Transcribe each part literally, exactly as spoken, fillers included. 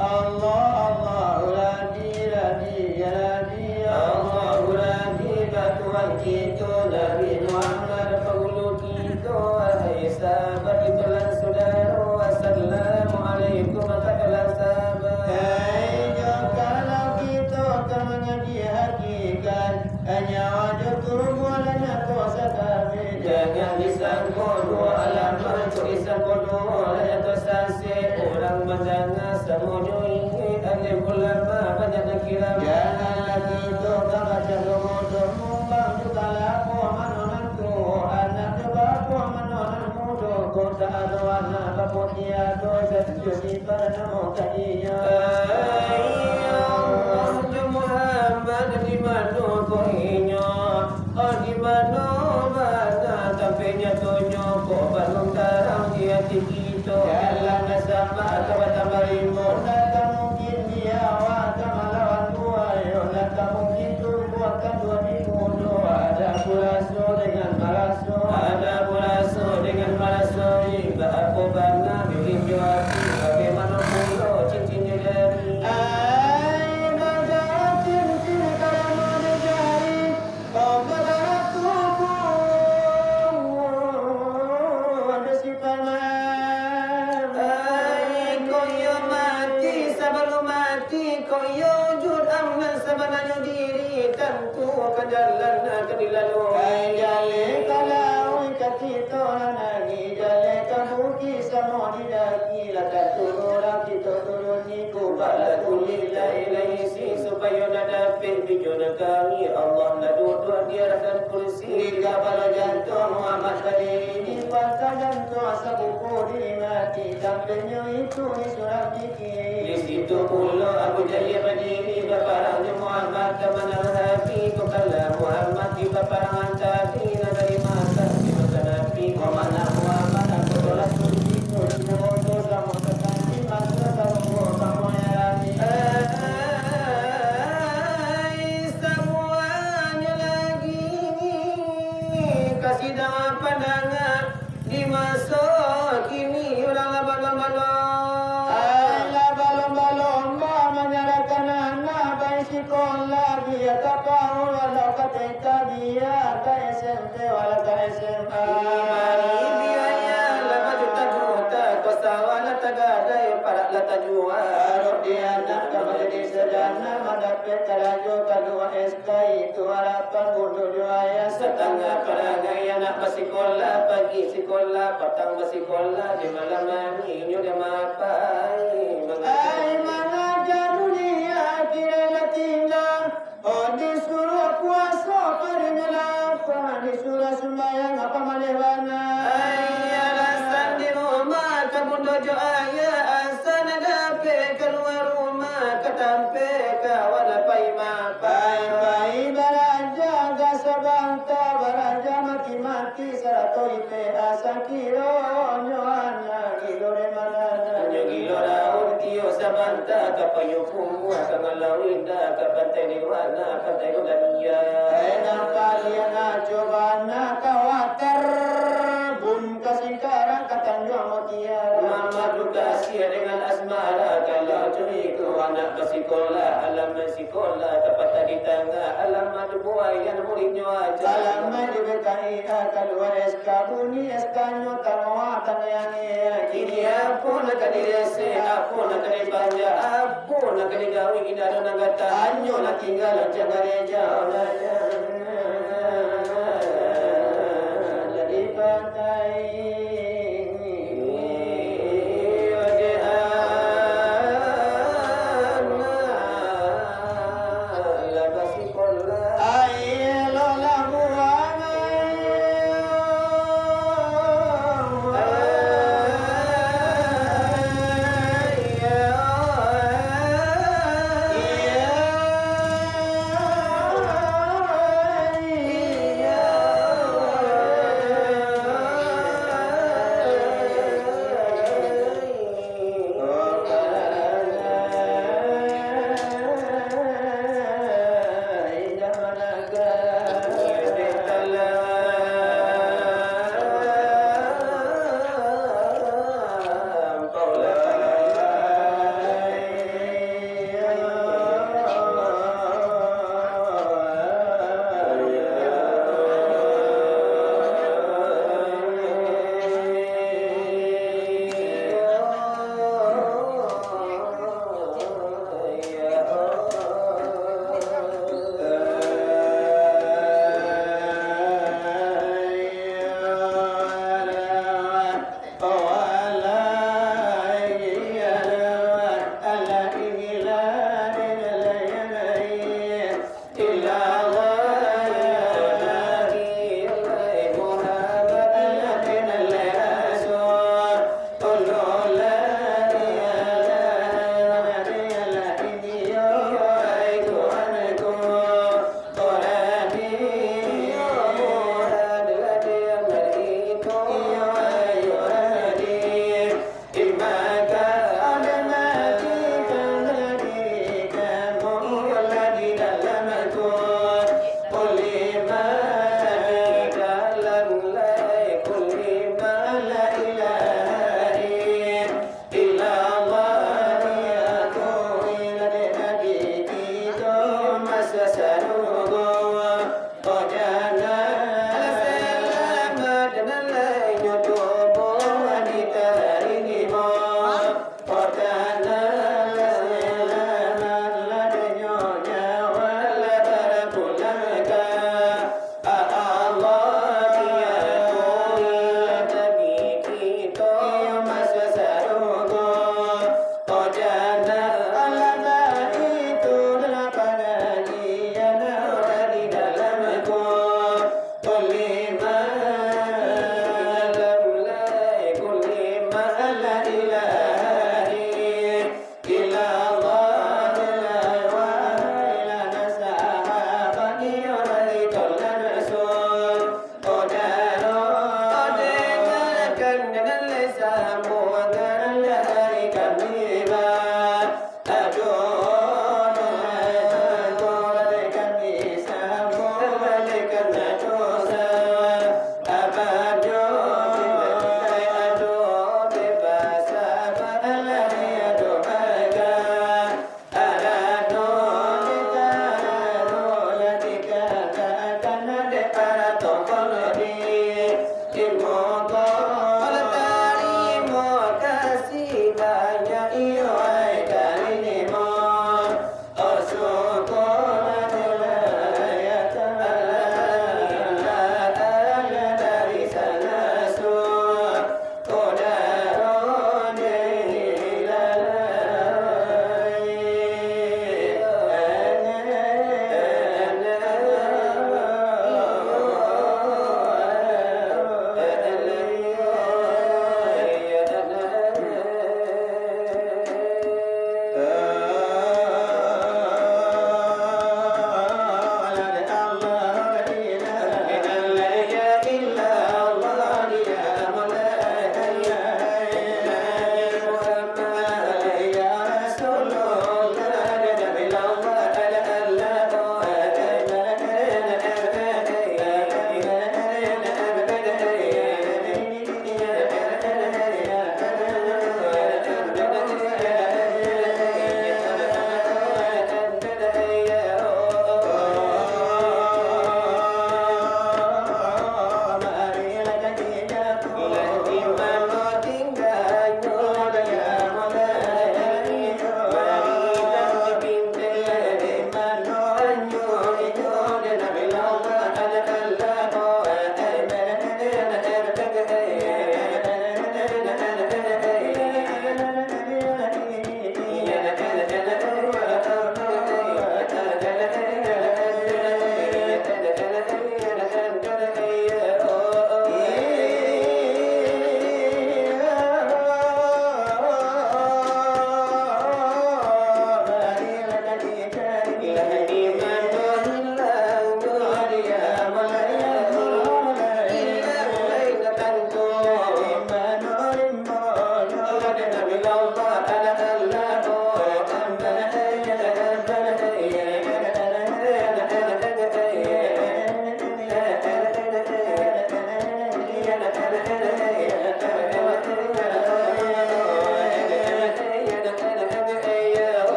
Allah, Allahu Rabbi, Rabbi, ya Rabbi, Allahu Rabbi, ka Tuhan kito, Nabi Muhammad, pangulu kito, wahai sahabat kito nan sudaro, assalamualaikum, katolah sahabat. Hei, jo kalau kito ka mangaji hakikat, nyawa jo tubuah lah nyato sakali, jangan disangko duo alam, kok disangko duo lah nyato sasek, urang mandanga samo jo ingek, alim ulama banyak nan kirang. Janganlah kito ka macam domo-domo, mumbang jo kalapo mano nan tuo, anak jo bapo mano nan mudo, kok tak ado anak bapo tiado, jan jo dipanamo ka inyo. Ai Allah, jo Muhammad di mano ko inyo? Oh, di mano bana tampek nyatonyo, kok balun tarang di ati kito? Jalan nan samak ka batambah rimbun, nan ka mungkin di awak ka malawan buayo, nan ka mungkin tumbuah ka tuo di mudo. Ada ku raso dengan maraso, ada ku raso dengan maraso, baa apo bana diri jo ati, bagaimana pulo cincin di jari? Ai, bagaimana cincin karano di jari? Ombak tubuh ado si paman. Ai, kok iyo mati, sabalun mati, kok iyo wujud amnan sabananyo diri, tantu ka jalan ka dilalu. Ai, jaleh ka lauik ka kito nan angin, jaleh ka bukik samo di daki, lah tantu urang kito turun. Balakulilah ilai isi, supayo nak dapek bijo nan kami, Allah nak duduak di arah kursi, di kapalo jantuang Muhammad tadi. Sampainyo itu di surang kiki. Di situ pulo Abu Jahil badiri, baparang jo Muhammad ka manaro habi. Kok kalah Muhammad di paparangan tadi, nan dari Makkah di Makkah Nabi. Kok manang Muhammad, angku sholat suci, kok di Jawa tu samo tatapi, masa tarunggu kamu nyarami. Ai, samuanyo lagi ka sidang pandanga. Di maso kini urang lah balomba-lomba. Ai, lah balomba-lomba manyarahkan anak pai sikolah, bia ka PAUD, walau ka T K, bia ka S M P, walau ka S M A. Bari biaya lah bajuta-juta, ko sawah lah tagadai, parak lah tajua. Arok di anak ka manjadi sarjana, mandapek karajo kalua S K, itu harapan bundo jo ayah. Satangah parangai anak basikolah, pagi sikolah, patang basikolah, di malam hari inyo dek mapai. Ai, mangaja dunia kiro lah tingga. Oh, disuruh puaso, parinyo lapang, disuruh sumbayang, apo maleh bana. Ai, alasan di rumah ka bundo jo ayah, asa nak dapek kalua rumah, ka tampek kawan pai mapai. Pai baraja ka sabanta, baraja mati-mati, sarato I P A, sakironyo anak gilo dek mano. Nyo gilo daun tio sabanta, ka payuang pungguah, ka ngalau indah, ka pantai Nirwana, pantai Gondang Dia. Eh, nampak liang ajo bana ka water, bun ka Singkarang, ka Tanjuang Mutiara. Mamadukasi dengan asmara, kalau jo iko anak basikolah, alamat sikolah, tapatah di tangah, alamat buaian muridnyo aja. Alamat di B K I A, kalua S K bunyi, S K-nyo tamuah tangiang. Kini apo nak ka diresek, apo nak ka dipanja, apo nak ka digawi, indak ado nan gata, hanyo lah tingga lancang gareja. Lah dipakai.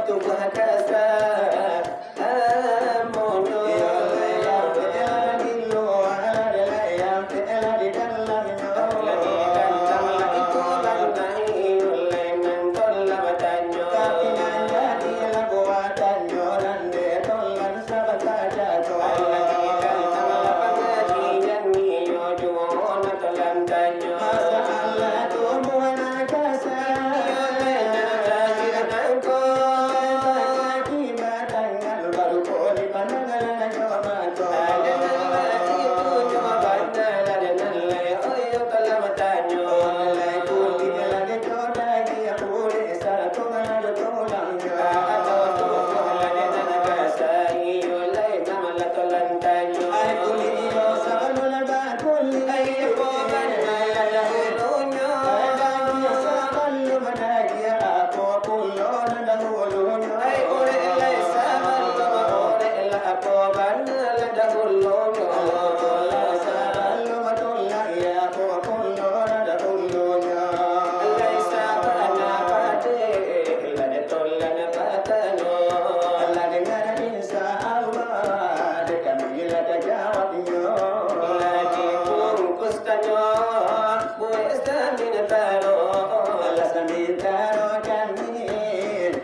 Tubuh kasa, amonyo. Yo, yo, yo, yo, di luar, yo, yo, yo, di dalam, yo. Lah digantang, lah dikurang, lah diulai, nan tu lah batanyo. Tapi nan jadi lah buatanyo, nan dek tu lah sabanta sajo. Lah digantang, lah pangajian, iyo juo nan tu lah tanyo. Masalah tubuh nan kasa. Iyo, lai nan lahir nangko. Bagi batangan baru ko dipandang lah nyo mato. Ado nan lai itu cuma bana, ado nan lai oyo kalau batanyo. Lai kulik lah dico daging, kulik sarato ado tulangnyo. Ado tubuh lah nan kasa, iyo lai nan lah tu lah tanyo. Ai kulik iyo sabalun lah bakulik. Ai apo bana lah dahulunyo. Ai daging sabalun daging, apo pulo lah dahulunyo. Ai urek lai sabalun urek lah, apo bana lah dahulunyo. Ai tulang sabalun tulang, apo pulo lah dahulunyo. Lai sabana padeh lah dek tu lah batanyo. Lah danga, insya Allah, dek kami lah tajawabnyo. Lah dibungkus tanyo, buek samintaro. Lah samintaro kami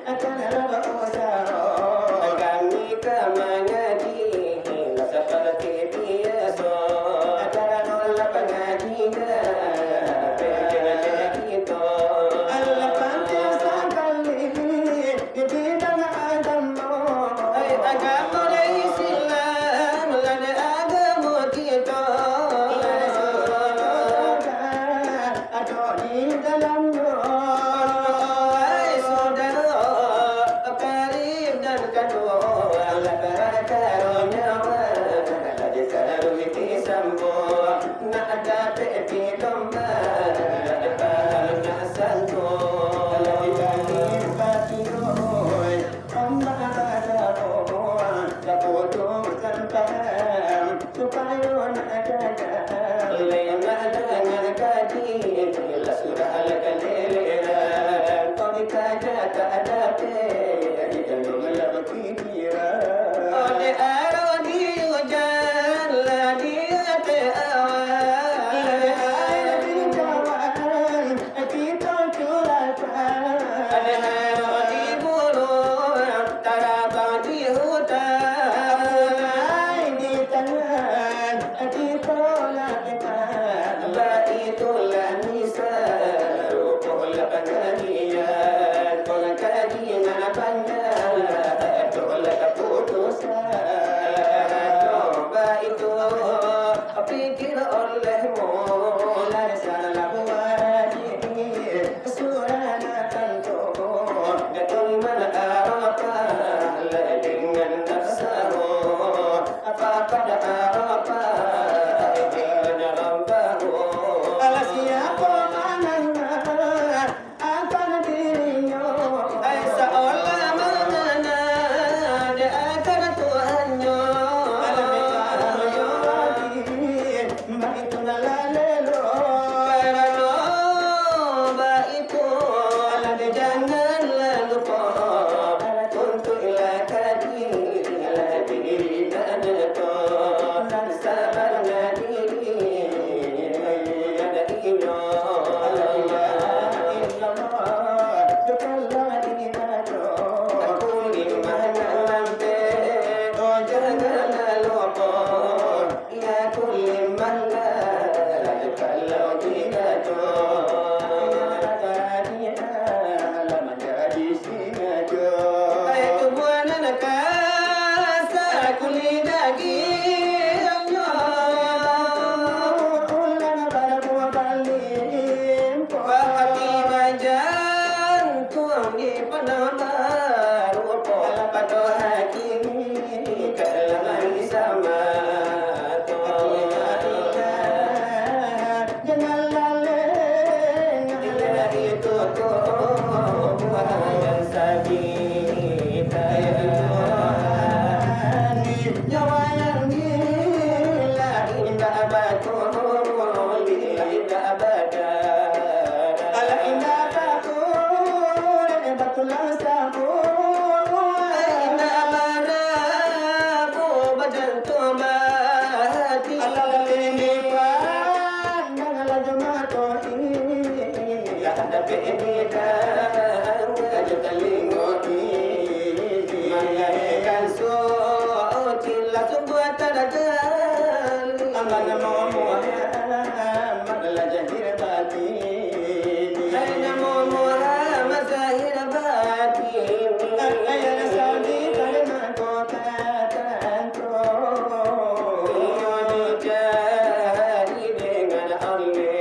akan bausaho. Kami ka mangaji lah saparati biaso. Karano lah pangajian penting dek kito. Alah pantas sakali di bidang agamo. Ai agamo Islam lah dek agamo kito. Ado di dalamnyo. Ai sudaro, karib nan kaduo, alah parkaro nyawa, lah ditaruih di sambo, nak dapek di domba, lah dipaham nak santo, lah dibagi bagi, oi, ombak badapo, lah putusan paham. Supayo nak jaga, lai nak dangan kaji, lah surang lah kaleleran. Kau dikaja tak dapek, jangan lah bapikiran. Oleh arah di ujan, lah di ateh awan. Oleh air di jawan, kito curahkan. Oleh arah di burung, tarabang di hutan. Mulai di tangan, kito lah ketan. Baitulah misal, rupolah pangajian. Urang kaji nan banyak, itulah kaputusan. Baitu pikir olehmu, lah salah buat. Surah nak tantu, Datuk Imam Arafah, lai dengan nafsahu, apa pada Arafah, dengan Rabbahu. Alah siapo manang akan dirinyo, ai saolah manang dek akan Tuhannyo. Alah baitu lah lalelo. Karano baitu, alah dek janganlah lupo, tuntuiklah kaji, alah diri nan nyato, nan sabana diri, alah inyo. La ilaha illallah, doakanlah diri nyato. Aku ni mana lampe, oh janganlah lupo. Ya kulimah lah, kalau tidak tu, ya tadi lah manjadi singajo. Baik tubuah nan kasa, kulit dagingnyo. Ulang pada buah balim. Bahati bajan tuang di panambaru. Pado hati kalamari sama. Jangan lalai, lalai itu tubuah nan sakit. Nyawa nan gila indak batul, indak badan. Alah indak batul, batulah sabun. Buatan dakali. Aman namo Muhammad lah zahir batin. Hai namo Muhammad zahir batin. Ayah Saudi Kalimantan kota tantu. Iyo dicari dengan oleh.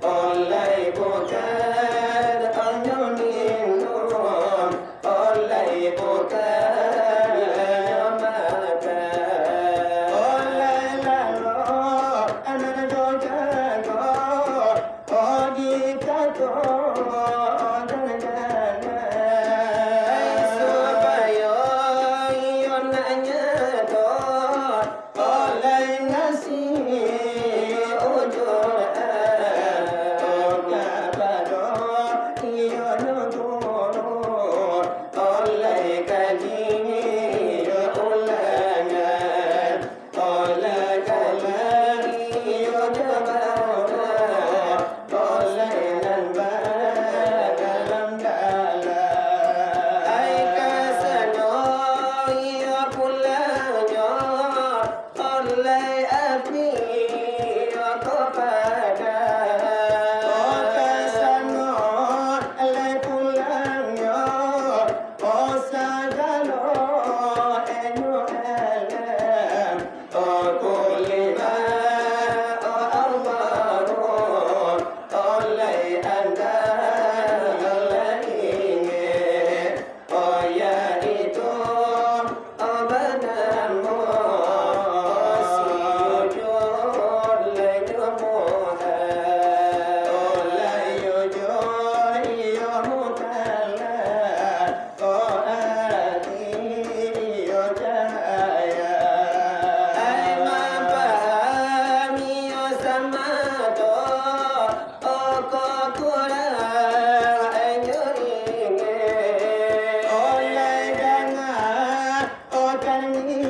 Oleh bukan, onyo minum, oleh bukan, onyo makan, oleh lalu, anak jo jago, oh, dikato, oh, jangan-jangan. Supayo iyo nak nyato, Oleh nasi ujur, oh, kapado iyo nunggu, oleh kaji iyo ulangan, oleh kaji iyo jawab. Oleh nan badalam-dalam. Ai kasano iyo pulangnyo, oleh api iyo ko padang. Oh, kasano lai pulangnyo, oh, sagalo inyo alam. Oh, kulima, oh, Allahu, oh, lai andal, lai ingin, oh, yaitu, oh, banamo, oh, sujud, lai nyumuhan, oh, lai ujur, iyo mutala. Oh, ati iyo cahaya. Ai mapahami iyo samato, oh, ko kurang inyo ingin. Oh, lai danga, oh, kami